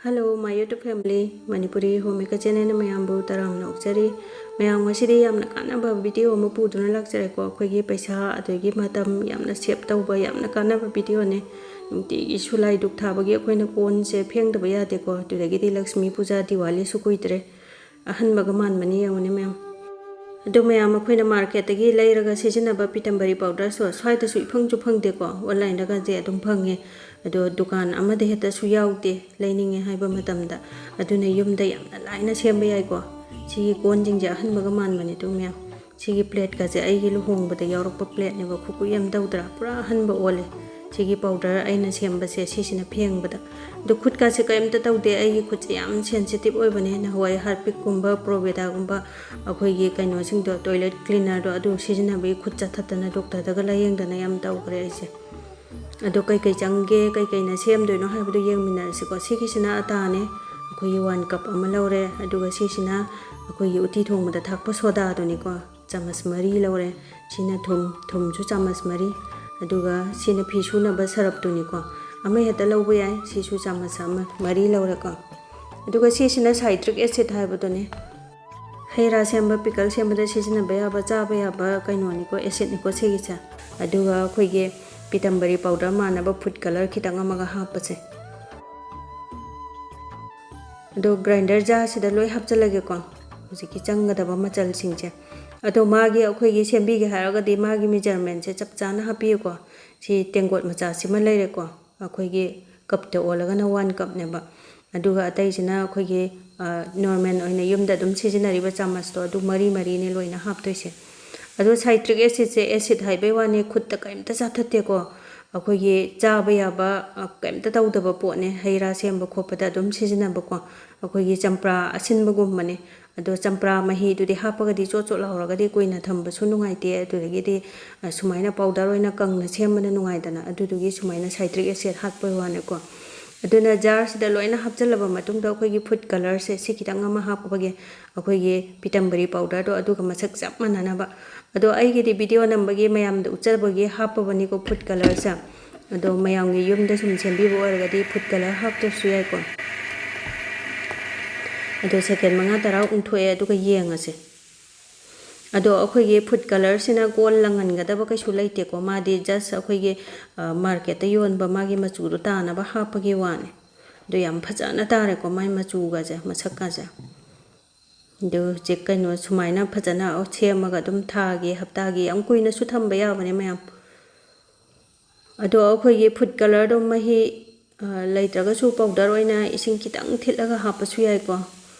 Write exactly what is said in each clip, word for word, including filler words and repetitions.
Hello, my YouTube family, Manipuri Homemaker channel ꯅ ꯃꯌꯥꯝꯕꯨ ꯇꯔꯥꯝꯅ ꯑꯣꯛꯆꯔꯤ꯫ ꯃꯌꯥꯝ, ꯉꯁꯤꯗꯤ ꯌꯥꯝꯅ ꯀꯥꯟꯅꯕ video ꯑꯃ ꯄꯨꯗꯨꯅ ꯂꯥꯛꯆꯔꯦꯀꯣ꯫ ꯑꯩꯈꯣꯏꯒꯤ ꯄꯩꯁꯥ ꯑꯗꯒꯤ ꯃꯇꯝ ꯌꯥꯝꯅ save ꯇꯧꯕ ꯌꯥꯝꯅ ꯀꯥꯟꯅꯕ video ꯅꯦ꯫ ꯅꯨꯡꯇꯤꯒꯤ ꯁꯨꯂꯥꯏ ꯙꯨꯞ ꯊꯥꯕꯒꯤ ꯑꯩꯈꯣꯏꯅ ꯀꯣꯟꯁꯦ ꯐꯦꯡꯗꯕ ꯌꯥꯗꯦꯀꯣ꯫ ꯑꯗꯨꯗꯒꯤꯗꯤ ꯂꯛꯁꯃꯤ ꯄꯨꯖꯥ, ꯗꯤꯋꯥꯂꯤꯁꯨ ꯀꯨꯏꯗ꯭ꯔꯦ꯫ ꯑꯍꯟꯕꯒ ꯃꯥꯟꯕꯅꯤ ꯌꯦꯡꯉꯨꯅꯦ ꯃꯌꯥꯝ꯫ ꯑꯗꯨ ꯃꯌꯥꯝ, ꯑꯩꯈꯣꯏꯅ market ꯇꯒꯤ ꯂꯩꯔꯒ ꯁꯤꯖꯤꯟꯅꯕ ꯄꯤꯇꯝꯕꯔꯤ powder ꯁꯨ ꯁ꯭ꯋꯥꯏꯗꯁꯨ ꯏꯐꯪꯁꯨ ꯐꯪꯗꯦꯀꯣ, online ꯗꯒꯁꯦ ꯑꯗꯨꯝ ꯐꯪꯉꯦ꯫ ꯑꯗꯣ ꯗꯨꯀꯥꯟ ꯑꯃꯗ ꯍꯦꯛꯇꯁꯨ ꯌꯥꯎꯗꯦ ꯂꯩꯅꯤꯡꯉꯦ ꯍꯥꯏꯕ ꯃꯇꯝꯗ꯫ ꯑꯗꯨꯅ ꯌꯨꯝꯗ ꯌꯥꯝꯅ ꯂꯥꯏꯅ ꯁꯦꯝꯕ ꯌꯥꯏꯀꯣ꯫ ꯁꯤꯒꯤ ꯀꯣꯟꯁꯤꯡꯁꯦ ꯑꯍꯟꯕꯒ ꯃꯥꯟꯕꯅꯦ ꯑꯗꯨ ꯃꯌꯥꯝ꯫ ꯁꯤꯒꯤ plate ꯀꯁꯦ ꯑꯩꯒꯤ ꯂꯨꯍꯣꯡꯕꯗ ꯌꯥꯎꯔꯛꯄ plate ꯅꯦꯕ, ꯈꯨꯀꯨꯏ ꯑꯃ ꯇꯧꯗ꯭ꯔꯥ? ꯄꯨꯔꯥ ꯑꯍꯟꯕ ꯑꯣꯜꯂꯦ꯫ ꯁꯤꯒꯤ powder ꯑꯩꯅ ꯁꯦꯝꯕꯁꯦ ꯁꯤꯁꯤꯅ ꯐꯦꯡꯕꯗ꯫ ꯑꯗꯨ ꯈꯨꯠꯀꯥꯁꯦ ꯀꯔꯤꯝꯇ ꯇꯧꯗꯦ, ꯑꯩꯒꯤ ꯈꯨꯠꯁꯦ ꯌꯥꯝ sensitive ꯑꯣꯏꯕꯅꯦ꯫ ꯅꯍꯥꯟꯋꯥꯏ Harpic ꯀꯨꯝꯕ, Proveda ꯒꯨꯝꯕ, ꯑꯩꯈꯣꯏꯒꯤ ꯀꯩꯅꯣꯁꯤꯡꯗꯣ, toilet cleaner ꯗꯣ, ꯑꯗꯨ ꯁꯤꯖꯤꯟꯅꯕꯒꯤ ꯈꯨꯠ ꯆꯥꯊꯠꯇꯅ doctor ꯗꯒ ꯂꯥꯏꯌꯦꯡꯗꯅ ꯌꯥꯝ ꯇꯧꯈ꯭ꯔꯦ ꯑꯩꯁꯦ꯫ ꯑꯗꯣ ꯀꯩꯀꯩ ꯆꯪꯒꯦ, ꯀꯩꯀꯩꯅ ꯁꯦꯝꯗꯣꯏꯅꯣ ꯍꯥꯏꯕꯗꯣ ꯌꯦꯡꯃꯤꯟꯅꯔꯁꯤꯀꯣ꯫ ꯁꯤꯒꯤꯁꯤꯅ ꯑꯇꯥꯅꯦ, ꯑꯩꯈꯣꯏꯒꯤ one cup ꯑꯃ ꯂꯧꯔꯦ꯫ ꯑꯗꯨꯒ ꯁꯤꯁꯤꯅ ꯑꯩꯈꯣꯏꯒꯤ ꯎꯇꯤ ꯊꯣꯡꯕꯗ ꯊꯥꯛꯄ soda ꯗꯨꯅꯤꯀꯣ, ꯆꯥꯃꯁ ꯃꯔꯤ ꯂꯧꯔꯦ꯫ ꯁꯤꯅ ꯊꯨꯝ, ꯊꯨꯝꯁꯨ ꯆꯥꯃꯁ ꯃꯔꯤ꯫ ꯑꯗꯨꯒ ꯁꯤꯅ ꯐꯤ ꯁꯨꯅꯕ ꯁꯔꯞꯇꯨꯅꯤꯀꯣ, ꯑꯃ ꯍꯦꯛꯇ ꯂꯧꯕ ꯌꯥꯏ꯫ ꯁꯤꯁꯨ ꯆꯥꯃꯁ ꯑꯃ, ꯃꯔꯤ ꯂꯧꯔꯦꯀꯣ꯫ ꯑꯗꯨꯒ ꯁꯤꯁꯤꯅ citric acid ꯍꯥꯏꯕꯗꯨꯅꯦ꯫ ꯍꯩ ꯔꯥ ꯁꯦꯝꯕ, pickle ꯁꯦꯝꯕꯗ ꯁꯤꯖꯤꯟꯅꯕ ꯌꯥꯕ, ꯆꯥꯕ ꯌꯥꯕ ꯀꯩꯅꯣꯅꯤꯀꯣ, acid ꯅꯤꯀꯣ ꯁꯤꯒꯤꯁꯦ꯫ ꯑꯗꯨꯒ ꯑꯩꯈꯣꯏꯒꯤ ꯄꯤꯇꯝꯕꯔꯤ powder ꯃꯥꯟꯅꯕ food colour ꯈꯤꯇꯪ ꯑꯃꯒ ꯍꯥꯞꯄꯁꯦ꯫ ꯑꯗꯣ grinder jar ꯁꯤꯗ ꯂꯣꯏ ꯍꯥꯞꯆꯤꯜꯂꯒꯦꯀꯣ, ꯍꯧꯖꯤꯛꯀꯤ ꯆꯪꯒꯗꯕ ꯃꯆꯜꯁꯤꯡꯁꯦ꯫ ꯑꯗꯣ ꯃꯥꯒꯤ, ꯑꯩꯈꯣꯏꯒꯤ ꯁꯦꯝꯕꯤꯒꯦ ꯍꯥꯏꯔꯒꯗꯤ ꯃꯥꯒꯤ measurement ꯁꯦ ꯆꯞ ꯆꯥꯅ ꯍꯥꯞꯄꯤꯌꯨꯀꯣ꯫ ꯁꯤ ꯇꯦꯡꯀꯣꯠ ꯃꯆꯥꯁꯤꯃ ꯂꯩꯔꯦꯀꯣ, ꯑꯩꯈꯣꯏꯒꯤ cup ꯇ ꯑꯣꯜꯂꯒꯅ one cup ꯅꯦꯕ꯫ ꯑꯗꯨꯒ ꯑꯇꯩꯁꯤꯅ ꯑꯩꯈꯣꯏꯒꯤ, ꯑ, normal ꯑꯣꯏꯅ ꯌꯨꯝꯗ ꯑꯗꯨꯝ ꯁꯤꯖꯤꯟꯅꯔꯤꯕ ꯆꯥꯃꯁꯇꯣ, ꯑꯗꯨ ꯃꯔꯤ ꯃꯔꯤꯅꯦ ꯂꯣꯏꯅ ꯍꯥꯞꯇꯣꯏꯁꯦ꯫ ꯑꯗꯣ citric acid ꯁꯦ acid ꯍꯥꯏꯕꯩ ꯋꯥꯅꯤ, ꯈꯨꯠꯇ ꯀꯔꯤꯝꯇ ꯆꯥꯊꯠꯇꯦꯀꯣ꯫ ꯑꯩꯈꯣꯏꯒꯤ ꯆꯥꯕ ꯌꯥꯕ, ꯑ, ꯀꯔꯤꯝꯇ ꯇꯧꯗꯕ ꯄꯣꯠꯅꯦ꯫ ꯍꯩ ꯔꯥ ꯁꯦꯝꯕ ꯈꯣꯠꯄꯗ ꯑꯗꯨꯝ ꯁꯤꯖꯤꯟꯅꯕꯀꯣ꯫ ꯑꯩꯈꯣꯏꯒꯤ ꯆꯝꯄ꯭ꯔꯥ ꯑꯁꯤꯟꯕꯒꯨꯝꯕꯅꯦ꯫ ꯑꯗꯣ ꯆꯝꯄ꯭ꯔꯥ ꯃꯍꯤꯗꯨꯗꯤ ꯍꯥꯞꯄꯒꯗꯤ ꯆꯣꯠ ꯆꯣꯠ ꯂꯥꯎꯔꯒꯗꯤ ꯀꯨꯏꯅ ꯊꯝꯕꯁꯨ ꯅꯨꯡꯉꯥꯏꯇꯦ꯫ ꯑꯗꯨꯗꯒꯤꯗꯤ, ꯑ, ꯁꯨꯃꯥꯏꯅ powder ꯑꯣꯏꯅ ꯀꯪꯅ ꯁꯦꯝꯕꯅ ꯅꯨꯡꯉꯥꯏꯗꯅ, ꯑꯗꯨꯗꯨꯒꯤ ꯁꯨꯃꯥꯏꯅ citric acid ꯍꯥꯞꯄꯩ ꯋꯥꯅꯤꯀꯣ꯫ ꯑꯗꯨꯅ jar ꯁꯤꯗ ꯂꯣꯏꯅ ꯍꯥꯞꯆꯜꯂꯕ ꯃꯇꯨꯡꯗ ꯑꯩꯈꯣꯏꯒꯤ food colour ꯁꯦ ꯁꯤ ꯈꯤꯇꯪ ꯑꯃ ꯍꯥꯞꯄꯒꯦ, ꯑꯩꯈꯣꯏꯒꯤ ꯄꯤꯇꯝꯕꯔꯤ powder ꯗꯣ ꯑꯗꯨꯒ ꯃꯁꯛ ꯆꯞ ꯃꯥꯟꯅꯅꯕ꯫ ꯑꯗꯣ ꯑꯩꯒꯤꯗꯤ video ꯅꯝꯕꯒꯤ ꯃꯌꯥꯝꯗ ꯎꯠꯆꯕꯒꯤ ꯍꯥꯞꯄꯕꯅꯤꯀꯣ food colour ꯁꯦ꯫ ꯑꯗꯣ ꯃꯌꯥꯝꯒꯤ ꯌꯨꯝꯗ ꯁꯨꯝ ꯁꯦꯝꯕꯤꯕ ꯑꯣꯏꯔꯒꯗꯤ food colour ꯍꯥꯞꯇ꯭ꯔꯁꯨ ꯌꯥꯏꯀꯣ꯫ ꯑꯗꯣ ꯁꯦꯀꯦꯟ ꯃꯉꯥ ꯇꯔꯥ ꯎꯪꯊꯣꯛꯑꯦ, ꯑꯗꯨꯒ ꯌꯦꯡꯉꯁꯦ꯫ ꯑꯗꯣ ꯑꯩꯈꯣꯏꯒꯤ ꯐꯨꯗ ꯀꯂꯔꯁꯤꯅ ꯀꯣꯟ ꯂꯪꯍꯟꯒꯗꯕ ꯀꯩꯁꯨ ꯂꯩꯇꯦꯀꯣ, ꯃꯥꯗꯤ ꯖꯁ ꯑꯩꯈꯣꯏꯒꯤ ꯃꯥꯔꯀꯦꯠꯇ ꯌꯣꯟꯕ ꯃꯥꯒꯤ ꯃꯆꯨꯗꯣ ꯇꯥꯅꯕ ꯍꯥꯞꯄꯒꯤ ꯋꯥꯅꯤ꯫ ꯑꯗꯣ ꯌꯥꯝ ꯐꯖꯅ ꯇꯥꯔꯦꯀꯣ ꯃꯥꯏ ꯃꯆꯨꯒꯁꯦ, ꯃꯁꯛꯀꯁꯦ꯫ ꯑꯗꯨ ꯍꯧꯖꯤꯛ ꯀꯩꯅꯣ ꯁꯨꯃꯥꯏꯅ ꯐꯖꯅ ꯁꯦꯝꯃꯒ ꯑꯗꯨꯝ ꯊꯥꯒꯤ, ꯍꯞꯇꯥꯒꯤ, ꯌꯥꯝ ꯀꯨꯏꯅꯁꯨ ꯊꯝꯕ ꯌꯥꯕꯅꯦ ꯃꯌꯥꯝ꯫ ꯑꯗꯣ ꯑꯩꯈꯣꯏꯒꯤ ꯐꯨꯗ ꯀꯂꯔꯗꯣ ꯃꯍꯤ, ꯑ, ꯂꯩꯇ꯭ꯔꯒꯁꯨ ꯄꯥꯎꯗꯔ ꯑꯣꯏꯅ ꯏꯁꯤꯡ ꯈꯤꯇꯪ ꯊꯤꯠꯂꯒ ꯍꯥꯞꯄꯁꯨ ꯌꯥꯏꯀꯣ꯫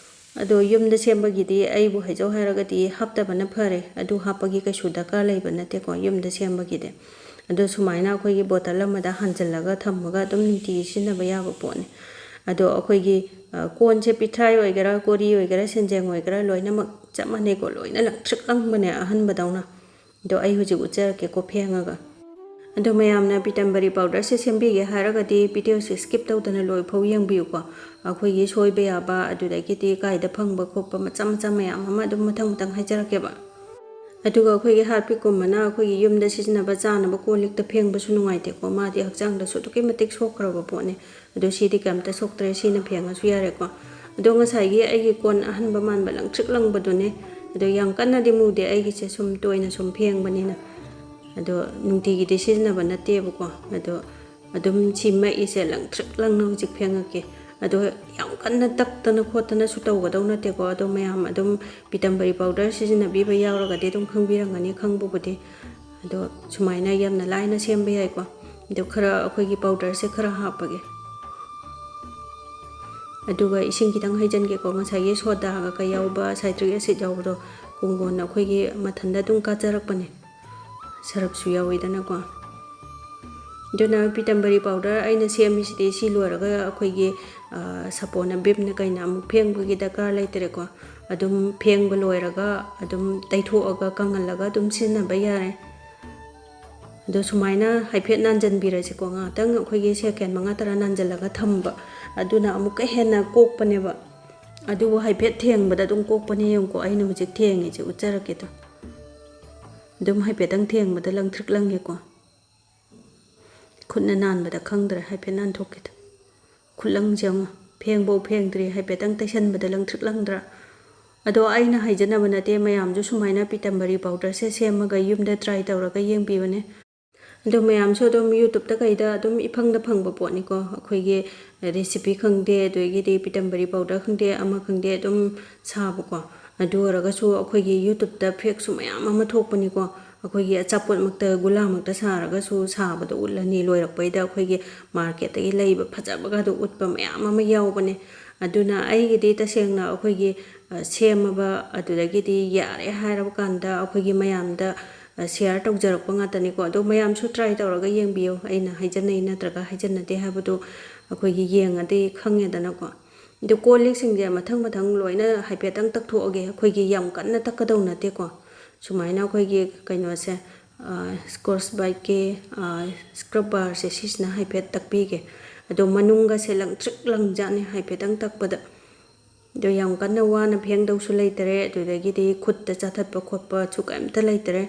ꯑꯗꯣ ꯌꯨꯝꯗ ꯁꯦꯝꯕꯒꯤꯗꯤ ꯑꯩꯕꯨ ꯍꯥꯏꯖꯧ ꯍꯥꯏꯔꯒꯗꯤ ꯍꯥꯞꯇꯕꯅ ꯐꯔꯦ, ꯑꯗꯨ ꯍꯥꯞꯄꯒꯤ ꯀꯩꯁꯨ ꯗꯔꯀꯥꯔ ꯂꯩꯕ ꯅꯠꯇꯦꯀꯣ ꯌꯨꯝꯗ ꯁꯦꯝꯕꯒꯤꯗꯤ꯫ ꯑꯗꯣ ꯁꯨꯃꯥꯏꯅ ꯑꯩꯈꯣꯏꯒꯤ ꯕꯣꯇꯜ ꯑꯃꯗ ꯍꯥꯟꯖꯜꯂꯒ ꯊꯝꯃꯒ ꯑꯗꯨꯝ ꯅꯨꯡꯇꯤꯒꯤ ꯁꯤꯖꯤꯟꯅꯕ ꯌꯥꯕ ꯄꯣꯠꯅꯤ꯫ ꯑꯗꯣ ꯑꯩꯈꯣꯏꯒꯤ, ꯑ, ꯀꯣꯟꯁꯦ ꯄꯤꯊ꯭ꯔꯥꯏ ꯑꯣꯏꯒꯦꯔꯥ, ꯀꯣꯔꯤ ꯑꯣꯏꯒꯦꯔꯥ, ꯁꯦꯟꯖꯦꯡ ꯑꯣꯏꯒꯦꯔꯥ, ꯂꯣꯏꯅꯃꯛ ꯆꯞ ꯃꯥꯟꯅꯩꯀꯣ, ꯂꯣꯏꯅ ꯂꯪꯊ꯭ꯔꯤꯛ ꯂꯪꯕꯅꯦ ꯑꯍꯟꯕꯗꯧꯅ꯫ ꯑꯗꯣ ꯑꯩ ꯍꯧꯖꯤꯛ ꯎꯠꯆꯔꯛꯀꯦꯀꯣ ꯐꯦꯡꯉꯒ꯫ ꯑꯗꯣ ꯃꯌꯥꯝꯅ ꯄꯤꯇꯝꯕꯔꯤ ꯄꯥꯎꯗꯔꯁꯦ ꯁꯦꯝꯕꯤꯒꯦ ꯍꯥꯏꯔꯒꯗꯤ ꯚꯤꯗꯤꯑꯣꯁꯦ ꯁ꯭ꯀꯤꯞ ꯇꯧꯗꯅ ꯂꯣꯏꯐꯥꯎ ꯌꯦꯡꯕꯤꯌꯨꯀꯣ꯫ ꯑꯩꯈꯣꯏꯒꯤ ꯁꯣꯏꯕ ꯌꯥꯕ, ꯑꯗꯨꯗꯒꯤꯗꯤ ꯀꯥꯏꯗ ꯐꯪꯕ ꯈꯣꯠꯄ ꯃꯆꯥ ꯃꯆꯥ ꯃꯌꯥꯝ ꯑꯃ ꯑꯗꯨꯝ ꯃꯊꯪ ꯃꯊꯪ ꯍꯥꯏꯖꯔꯛꯀꯦꯕ꯫ ꯑꯗꯨꯒ ꯑꯩꯈꯣꯏꯒꯤ ꯍꯥꯔꯄꯤꯛꯀꯨꯝꯕꯅ ꯑꯩꯈꯣꯏꯒꯤ ꯌꯨꯝꯗ ꯁꯤꯖꯤꯟꯅꯕ ꯆꯥꯅꯕ ꯀꯣꯜ ꯂꯤꯛꯇ ꯐꯦꯡꯕꯁꯨ ꯅꯨꯡꯉꯥꯏꯇꯦꯀꯣ, ꯃꯥꯗꯤ ꯍꯛꯆꯥꯡꯗꯁꯨ ꯑꯗꯨꯛꯀꯤ ꯃꯇꯤꯛ ꯁꯣꯛꯈ꯭ꯔꯕ ꯄꯣꯠꯅꯤ꯫ ꯑꯗꯣ ꯁꯤꯗꯤ ꯀꯩꯝꯇ ꯁꯣꯛꯇ꯭ꯔꯦ, ꯁꯤꯅ ꯐꯦꯡꯉꯁꯨ ꯌꯥꯔꯦꯀꯣ꯫ ꯑꯗꯣ ꯉꯁꯥꯏꯒꯤ ꯑꯩꯒꯤ ꯀꯣꯟ ꯑꯍꯟꯕ ꯃꯥꯟꯕ ꯂꯪꯊ꯭ꯔꯤꯛ ꯂꯪꯕꯗꯨꯅꯦ꯫ ꯑꯗꯣ ꯌꯥꯝ ꯀꯟꯅꯗꯤ ꯃꯨꯗꯦ ꯑꯩꯒꯤꯁꯦ, ꯁꯨꯝ ꯇꯣꯏꯅ ꯁꯨꯝ ꯐꯦꯡꯕꯅꯤꯅ꯫ ꯑꯗꯣ ꯅꯨꯡꯇꯤꯒꯤꯗꯤ ꯁꯤꯖꯤꯟꯅꯕ ꯅꯠꯇꯦꯕꯀꯣ꯫ ꯑꯗꯣ ꯑꯗꯨꯝ ꯁꯤ ꯃꯛꯏꯁꯦ ꯂꯪꯊ꯭ꯔꯤꯛ ꯂꯪꯅ ꯍꯧꯖꯤꯛ ꯐꯦꯡꯉꯛꯀꯦ꯫ ꯑꯗꯣ ꯌꯥꯝ ꯀꯟꯅ ꯇꯛꯇꯅ ꯈꯣꯠꯇꯅꯁꯨ ꯇꯧꯒꯗꯧ ꯅꯠꯇꯦꯀꯣ꯫ ꯑꯗꯣ ꯃꯌꯥꯝ ꯑꯗꯨꯝ ꯄꯤꯇꯝꯕꯔꯤ ꯄꯥꯎꯗꯔ ꯁꯤꯖꯤꯟꯅꯕꯤꯕ ꯌꯥꯎꯔꯒꯗꯤ ꯑꯗꯨꯝ ꯈꯪꯕꯤꯔꯝꯒꯅꯤ ꯈꯪꯕꯕꯨꯗꯤ꯫ ꯑꯗꯣ ꯁꯨꯃꯥꯏꯅ ꯌꯥꯝꯅ ꯂꯥꯏꯅ ꯁꯦꯝꯕ ꯌꯥꯏꯀꯣ꯫ ꯑꯗꯣ ꯈꯔ ꯑꯩꯈꯣꯏꯒꯤ ꯄꯥꯎꯗꯔꯁꯦ ꯈꯔ ꯍꯥꯞꯄꯒꯦ꯫ ꯑꯗꯨꯒ ꯏꯁꯤꯡ ꯈꯤꯇꯪ ꯍꯩꯖꯤꯟꯒꯦꯀꯣ꯫ ꯉꯁꯥꯏꯒꯤ ꯁꯣꯗꯥꯒ ꯀꯩ ꯌꯥꯎꯕ, ꯁꯥꯏꯇ꯭ꯔꯤꯛ ꯑꯦꯁꯤꯠ ꯌꯥꯎꯕꯗꯣ ꯀꯣꯡꯒꯣꯟꯅ ꯑꯩꯈꯣꯏꯒꯤ ꯃꯊꯟꯇ ꯑꯗꯨꯝ ꯀꯥꯖꯔꯛꯄꯅꯦ, ꯁꯔꯞꯁꯨ ꯌꯥꯎꯋꯤꯗꯅꯀꯣ꯫ ꯑꯗꯨꯅ ꯄꯤꯇꯝꯕꯔꯤ ꯄꯥꯎꯗꯔ ꯑꯩꯅ ꯁꯦꯝꯃꯤꯁꯤꯗꯤ ꯁꯤ ꯂꯣꯏꯔꯒ ꯑꯩꯈꯣꯏꯒꯤ, ꯑ, ꯁꯥꯄꯣꯟꯅ, ꯚꯤꯝꯅ ꯀꯩꯅ ꯑꯃꯨꯛ ꯐꯦꯡꯕꯒꯤ ꯗꯔꯀꯥꯔ ꯂꯩꯇ꯭ꯔꯦꯀꯣ꯫ ꯑꯗꯨꯝ ꯐꯦꯡꯕ ꯂꯣꯏꯔꯒ ꯑꯗꯨꯝ ꯇꯩꯊꯣꯛꯑꯒ ꯀꯪꯍꯜꯂꯒ ꯑꯗꯨꯝ ꯁꯤꯖꯤꯟꯅꯕ ꯌꯥꯔꯦ꯫ ꯑꯗꯣ ꯁꯨꯃꯥꯏꯅ ꯍꯥꯏꯐꯦꯠ ꯅꯥꯟꯖꯟꯕꯤꯔꯁꯤꯀꯣ꯫ ꯉꯥꯏꯍꯥꯛꯇꯪ ꯑꯩꯈꯣꯏꯒꯤ ꯁꯦꯀꯦꯟ ꯃꯉꯥ ꯇꯔꯥ ꯅꯥꯟꯖꯜꯂꯒ ꯊꯝꯕ, ꯑꯗꯨꯅ ꯑꯃꯨꯛꯀ ꯍꯦꯟꯅ ꯀꯣꯛꯄꯅꯦꯕ꯫ ꯑꯗꯨꯕꯨ ꯍꯥꯏꯐꯦꯠ ꯊꯦꯡꯕꯗ ꯑꯗꯨꯝ ꯀꯣꯛꯄꯅꯦ꯫ ꯌꯦꯡꯉꯨꯀꯣ, ꯑꯩꯅ ꯍꯧꯖꯤꯛ ꯊꯦꯡꯉꯤꯁꯦ ꯎꯠꯆꯔꯛꯀꯦ ꯇꯣ꯫ ꯑꯗꯨꯝ ꯍꯥꯏꯐꯦꯠꯇꯪ ꯊꯦꯡꯕꯗ ꯂꯪꯊ꯭ꯔꯤꯛ ꯂꯪꯉꯦꯀꯣ꯫ ꯈꯨꯠꯅ ꯅꯥꯟꯕꯗ ꯈꯪꯗ꯭ꯔꯦ, ꯍꯥꯏꯐꯦꯠ ꯅꯥꯟꯊꯣꯛꯀꯦ ꯇꯣ꯫ ꯈꯨꯠꯂꯪꯁꯦ ꯌꯦꯡꯉꯣ꯫ ꯐꯦꯡꯕꯧ ꯐꯦꯡꯗ꯭ꯔꯤ, ꯍꯥꯏꯐꯦꯠꯇꯪ ꯇꯩꯁꯟꯕꯗ ꯂꯪꯊ꯭ꯔꯤꯛ ꯂꯪꯗ꯭ꯔꯥ? ꯑꯗꯣ ꯑꯩꯅ ꯍꯥꯏꯖꯅꯕ ꯅꯠꯇꯦ, ꯃꯌꯥꯝꯁꯨ ꯁꯨꯃꯥꯏꯅ ꯄꯤꯇꯝꯕꯔꯤ ꯄꯥꯎꯗꯔꯁꯦ ꯁꯦꯝꯃꯒ ꯌꯨꯝꯗ ꯇ꯭ꯔꯥꯏ ꯇꯧꯔꯒ ꯌꯦꯡꯕꯤꯕꯅꯦ꯫ ꯑꯗꯣ ꯃꯌꯥꯝꯁꯨ ꯑꯗꯨꯝ ꯌꯨꯇꯨꯞꯇ ꯀꯩꯗ ꯑꯗꯨꯝ ꯏꯐꯪꯗ ꯐꯪꯕ ꯄꯣꯠꯅꯤꯀꯣ, ꯑꯩꯈꯣꯏꯒꯤ ꯔꯦꯁꯤꯄꯤ ꯈꯪꯗꯦ, ꯑꯗꯒꯤꯗꯤ ꯄꯤꯇꯝꯕꯔꯤ ꯄꯥꯎꯗꯔ ꯈꯪꯗꯦ, ꯑꯃ ꯈꯪꯗꯦ, ꯑꯗꯨꯝ ꯁꯥꯕꯀꯣ꯫ ꯑꯗꯨ ꯑꯣꯏꯔꯒꯁꯨ ꯑꯩꯈꯣꯏꯒꯤ ꯌꯨꯇꯨꯞꯇ ꯐꯦꯛꯁꯨ ꯃꯌꯥꯝ ꯑꯃ ꯊꯣꯛꯄꯅꯤꯀꯣ꯫ ꯑꯩꯈꯣꯏꯒꯤ ꯑꯆꯥꯄꯣꯠꯃꯛꯇ, ꯒꯨꯂꯥꯃꯛꯇ ꯁꯥꯔꯒꯁꯨ ꯁꯥꯕꯗꯣ ꯎꯠꯂꯅꯤ, ꯂꯣꯏꯔꯛꯄꯩꯗ ꯑꯩꯈꯣꯏꯒꯤ ꯃꯥꯔꯀꯦꯠꯇꯒꯤ ꯂꯩꯕ ꯐꯖꯕꯒꯗꯣ ꯎꯠꯄ ꯃꯌꯥꯝ ꯑꯃ ꯌꯥꯎꯕꯅꯦ꯫ ꯑꯗꯨꯅ ꯑꯩꯒꯤꯗꯤ ꯇꯁꯦꯡꯅ ꯑꯩꯈꯣꯏꯒꯤ, ꯑ, ꯁꯦꯝꯃꯕ, ꯑꯗꯨꯗꯒꯤꯗꯤ ꯌꯥꯔꯦ ꯍꯥꯏꯔꯕ ꯀꯥꯟꯗ ꯑꯩꯈꯣꯏꯒꯤ ꯃꯌꯥꯝꯗ, ꯑ, ꯁꯤꯌꯥꯔ ꯇꯧꯖꯔꯛꯄ ꯉꯥꯛꯇꯅꯤꯀꯣ꯫ ꯑꯗꯣ ꯃꯌꯥꯝꯁꯨ ꯇ꯭ꯔꯥꯏ ꯇꯧꯔꯒ ꯌꯦꯡꯕꯤꯌꯨ꯫ ꯑꯩꯅ ꯍꯥꯏꯖꯟꯅꯩ ꯅꯠꯇ꯭ꯔꯒ ꯍꯥꯏꯖꯟꯅꯗꯦ ꯍꯥꯏꯕꯗꯨ ꯑꯩꯈꯣꯏꯒꯤ ꯌꯦꯡꯉꯗꯤ ꯈꯪꯉꯦꯗꯅꯀꯣ꯫ ꯑꯗꯨ ꯀꯣꯜ ꯂꯤꯛꯁꯤꯡꯁꯦ ꯃꯊꯪ ꯃꯊꯪ ꯂꯣꯏꯅ ꯍꯥꯏꯐꯦꯠꯇꯪ ꯇꯛꯊꯣꯛꯑꯒꯦ꯫ ꯑꯩꯈꯣꯏꯒꯤ ꯌꯥꯝ ꯀꯟꯅ ꯇꯛꯀꯗꯧ ꯅꯠꯇꯦꯀꯣ꯫ ꯁꯨꯃꯥꯏꯅ ꯑꯩꯈꯣꯏꯒꯤ ꯀꯩꯅꯣꯁꯦ, ꯁ꯭ꯀꯣꯠꯆ ꯕ꯭ꯔꯥꯏꯠꯀꯤ ꯁ꯭ꯀ꯭ꯔꯕꯔꯁꯦ, ꯁꯤꯁꯤꯅ ꯍꯥꯏꯐꯦꯠ ꯇꯛꯄꯤꯒꯦ꯫ ꯑꯗꯣ ꯃꯅꯨꯡꯒꯁꯦ ꯂꯪꯇ꯭ꯔꯤꯛ ꯂꯪꯖꯥꯠꯅꯤ ꯍꯥꯏꯐꯦꯠꯇꯪ ꯇꯛꯄꯗ꯫ ꯑꯗꯣ ꯌꯥꯝ ꯀꯟꯅ ꯋꯥꯅ ꯐꯦꯡꯗꯧꯁꯨ ꯂꯩꯇꯔꯦ, ꯑꯗꯨꯗꯒꯤꯗꯤ ꯈꯨꯠꯇ ꯆꯥꯊꯠꯄ ꯈꯣꯠꯄꯁꯨ ꯀꯩꯝꯇ ꯂꯩꯇꯔꯦ꯫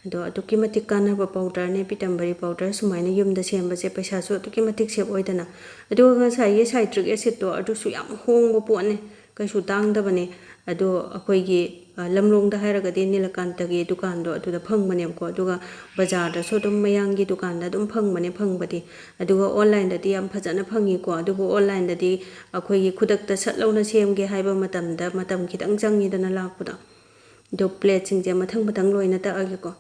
ꯑꯗꯣ ꯑꯗꯨꯛꯀꯤ ꯃꯇꯤꯛ ꯀꯥꯟꯅꯕ ꯄꯥꯎꯗꯔꯅꯦ, ꯄꯤꯇꯝꯕꯔꯤ ꯄꯥꯎꯗꯔ ꯁꯨꯃꯥꯏꯅ ꯌꯨꯝꯗ ꯁꯦꯝꯕꯁꯦ꯫ ꯄꯩꯁꯥꯁꯨ ꯑꯗꯨꯛꯀꯤ ꯃꯇꯤꯛ ꯁꯦꯞ ꯑꯣꯏꯗꯅ꯫ ꯑꯗꯨꯒ ꯉꯁꯥꯏꯒꯤ ꯁꯥꯏꯇ꯭ꯔꯤꯛ ꯑꯦꯁꯤꯠꯇꯣ, ꯑꯗꯨꯁꯨ ꯌꯥꯝ ꯍꯣꯡꯕ ꯄꯣꯠꯅꯦ, ꯀꯩꯁꯨ ꯇꯥꯡꯗꯕꯅꯦ꯫ ꯑꯗꯣ ꯑꯩꯈꯣꯏꯒꯤ, ꯑ, ꯂꯝꯂꯣꯡꯗ ꯍꯥꯏꯔꯒꯗꯤ ꯅꯤꯂꯀꯥꯟꯇꯒꯤ ꯗꯨꯀꯥꯟꯗꯣ ꯑꯗꯨꯗ ꯐꯪꯕꯅꯦꯕꯀꯣ, ꯑꯗꯨꯒ ꯕꯖꯥꯔꯗꯁꯨ ꯑꯗꯨꯝ ꯃꯌꯥꯡꯒꯤ ꯗꯨꯀꯥꯟꯗ ꯑꯗꯨꯝ ꯐꯪꯕꯅꯦ ꯐꯪꯕꯗꯤ꯫ ꯑꯗꯨꯒ ꯑꯣꯟꯂꯥꯏꯟꯗꯗꯤ ꯌꯥꯝ ꯐꯖꯅ ꯐꯪꯉꯤꯀꯣ, ꯑꯗꯨꯕꯨ ꯑꯣꯟꯂꯥꯏꯟꯗꯗꯤ ꯑꯩꯈꯣꯏꯒꯤ ꯈꯨꯗꯛꯇ ꯁꯠ ꯂꯧꯅ ꯁꯦꯝꯒꯦ ꯍꯥꯏꯕ ꯃꯇꯝꯗ ꯃꯇꯝ ꯈꯤꯇꯪ ꯆꯪꯉꯤꯗꯅ ꯂꯥꯛꯄꯗꯣ꯫ ꯑꯗꯣ ꯄ꯭ꯂꯦꯠꯁꯤꯡꯁꯦ ꯃꯊꯪ ꯃꯊꯪ ꯂꯣꯏꯅ ꯇꯛꯑꯒꯦꯀꯣ꯫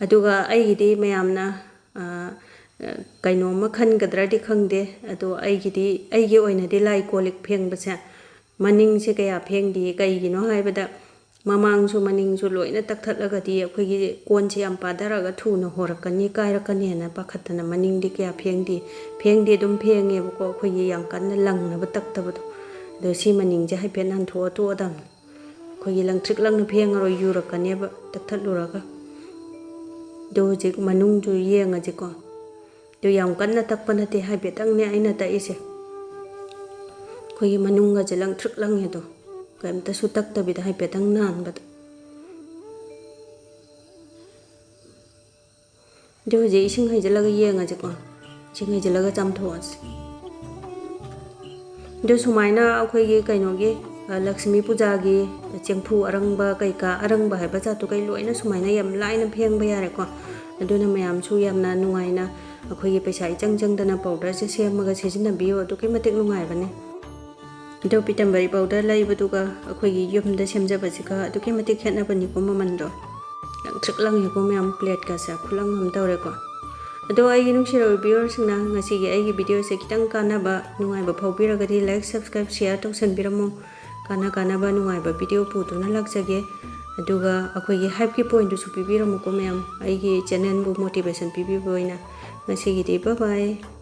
ꯑꯗꯨꯒ ꯑꯩꯒꯤꯗꯤ ꯃꯌꯥꯝꯅ, ꯑ, ꯀꯩꯅꯣꯝꯃ ꯈꯟꯒꯗ꯭ꯔꯗꯤ ꯈꯪꯗꯦ, ꯑꯗꯣ ꯑꯩꯒꯤꯗꯤ, ꯑꯩꯒꯤ ꯑꯣꯏꯅꯗꯤ ꯂꯥꯏ ꯀꯣꯜ ꯂꯤꯛ ꯐꯦꯡꯕꯁꯦ ꯃꯅꯤꯡꯁꯦ ꯀꯌꯥ ꯐꯦꯡꯗꯦ꯫ ꯀꯩꯒꯤꯅꯣ ꯍꯥꯏꯕꯗ ꯃꯃꯥꯡꯁꯨ ꯃꯅꯤꯡꯁꯨ ꯂꯣꯏꯅ ꯇꯛꯊꯠꯂꯒꯗꯤ ꯑꯩꯈꯣꯏꯒꯤ ꯀꯣꯟꯁꯦ ꯌꯥꯝ ꯄꯥꯊꯔꯛꯑꯒ ꯊꯨꯅ ꯍꯣꯔꯛꯀꯅꯤ, ꯀꯥꯏꯔꯛꯀꯅꯤꯅ ꯄꯥꯈꯠꯇꯅ ꯃꯅꯤꯡꯗꯤ ꯀꯌꯥ ꯐꯦꯡꯗꯦ꯫ ꯐꯦꯡꯗꯦ ꯑꯗꯨꯝ ꯐꯦꯡꯉꯦꯕꯀꯣ, ꯑꯩꯈꯣꯏꯒꯤ ꯌꯥꯝ ꯀꯟꯅ ꯂꯪꯅꯕ ꯇꯛꯇꯕꯗꯣ꯫ ꯑꯗꯣ ꯁꯤ ꯃꯅꯤꯡꯁꯦ ꯍꯥꯏꯐꯦꯠ ꯅꯥꯟꯊꯣꯛꯑ ꯇꯣꯛꯑꯗꯝꯅꯤ꯫ ꯑꯩꯈꯣꯏꯒꯤ ꯂꯪꯊ꯭ꯔꯤꯛ ꯂꯪꯅ ꯐꯦꯡꯉꯔꯣꯏ, ꯌꯨꯔꯛꯀꯅꯦꯕ ꯇꯛꯊꯠꯂꯨꯔꯒ꯫ ꯑꯗꯣ ꯍꯧꯖꯤꯛ ꯃꯅꯨꯡꯁꯨ ꯌꯦꯡꯉꯁꯤꯀꯣ꯫ ꯑꯗꯨ ꯌꯥꯝ ꯀꯟꯅ ꯇꯛꯄ ꯅꯠꯇꯦ, ꯍꯥꯏꯐꯦꯠꯇꯪꯅꯦ ꯑꯩꯅ ꯇꯛꯏꯁꯦ꯫ ꯑꯩꯈꯣꯏꯒꯤ ꯃꯅꯨꯡꯒꯁꯦ ꯂꯪꯊ꯭ꯔꯤꯛ ꯂꯪꯉꯦ ꯑꯗꯣ, ꯀꯩꯝꯇꯁꯨ ꯇꯛꯇꯕꯤꯗ ꯍꯥꯏꯐꯦꯠꯇꯪ ꯅꯥꯟꯕꯗ꯫ ꯑꯗꯨ ꯍꯧꯖꯤꯛ ꯏꯁꯤꯡ ꯍꯩꯖꯤꯜꯂꯒ ꯌꯦꯡꯉꯁꯤꯀꯣ꯫ ꯏꯁꯤꯡ ꯍꯩꯖꯤꯜꯂꯒ ꯆꯥꯝꯊꯣꯛꯑꯁꯤ꯫ ꯑꯗꯨ ꯁꯨꯃꯥꯏꯅ ꯑꯩꯈꯣꯏꯒꯤ ꯀꯩꯅꯣꯒꯤ, ꯑ, ꯂꯛꯁꯃꯤ ꯄꯨꯖꯥꯒꯤ ꯆꯦꯡꯐꯨ ꯑꯔꯪꯕ ꯀꯩꯀꯥ, ꯑꯔꯪꯕ ꯍꯥꯏꯕ ꯖꯥꯠꯇꯨ ꯀꯩ ꯂꯣꯏꯅ ꯁꯨꯃꯥꯏꯅ ꯌꯥꯝ ꯂꯥꯏꯅ ꯐꯦꯡꯕ ꯌꯥꯔꯦꯀꯣ꯫ ꯑꯗꯨꯅ ꯃꯌꯥꯝꯁꯨ ꯌꯥꯝꯅ ꯅꯨꯡꯉꯥꯏꯅ ꯑꯩꯈꯣꯏꯒꯤ ꯄꯩꯁꯥ ꯏꯆꯪ ꯆꯪꯗꯅ powderꯁꯦ ꯁꯦꯝꯃꯒ ꯁꯤꯖꯤꯟꯅꯕꯤꯌꯨ, ꯑꯗꯨꯛꯀꯤ ꯃꯇꯤꯛ ꯅꯨꯡꯉꯥꯏꯕꯅꯤ꯫ ꯑꯗꯣ ꯄꯤꯇꯝꯕꯔꯤ powder ꯂꯩꯕꯗꯨꯒ ꯑꯩꯈꯣꯏꯒꯤ ꯌꯨꯝꯗ ꯁꯦꯝꯖꯕꯁꯤꯒ ꯑꯗꯨꯛꯀꯤ ꯃꯇꯤꯛ ꯈꯦꯠꯅꯕꯅꯤꯀꯣ ꯃꯃꯟꯗꯣ꯫ ꯂꯪꯇ꯭ꯔꯤꯛ ꯂꯪꯉꯤꯀꯣ ꯃꯌꯥꯝ, plateꯀꯁꯦ ꯈꯨꯂꯪ ꯑꯃ ꯇꯧꯔꯦꯀꯣ꯫ ꯑꯗꯣ ꯑꯩꯒꯤ ꯅꯨꯡꯁꯤꯔꯕ viewerꯁꯤꯡꯅ ꯉꯁꯤꯒꯤ ꯑꯩꯒꯤ videoꯁꯦ ꯈꯤꯇꯪ ꯀꯥꯟꯅꯕ, ꯅꯨꯡꯉꯥꯏꯕ ꯐꯥꯎꯕꯤꯔꯒꯗꯤ like, subscribe, share ꯇꯧꯁꯟꯕꯤꯔꯝꯃꯣ꯫ ꯀꯥꯟꯅ ꯀꯥꯟꯅꯕ ꯅꯨꯡꯉꯥꯏꯕ video ꯄꯨꯗꯨꯅ ꯂꯥꯛꯆꯒꯦ꯫ ꯑꯗꯨꯒ ꯑꯩꯈꯣꯏꯒꯤ hypeꯀꯤ pointꯗꯨꯁꯨ ꯄꯤꯕꯤꯔꯝꯃꯨꯀꯣ ꯃꯌꯥꯝ, ꯑꯩꯒꯤ channelꯕꯨ motivation ꯄꯤꯕꯤꯕ ꯑꯣꯏꯅ꯫ ꯉꯁꯤꯒꯤꯗꯤ bye bye꯫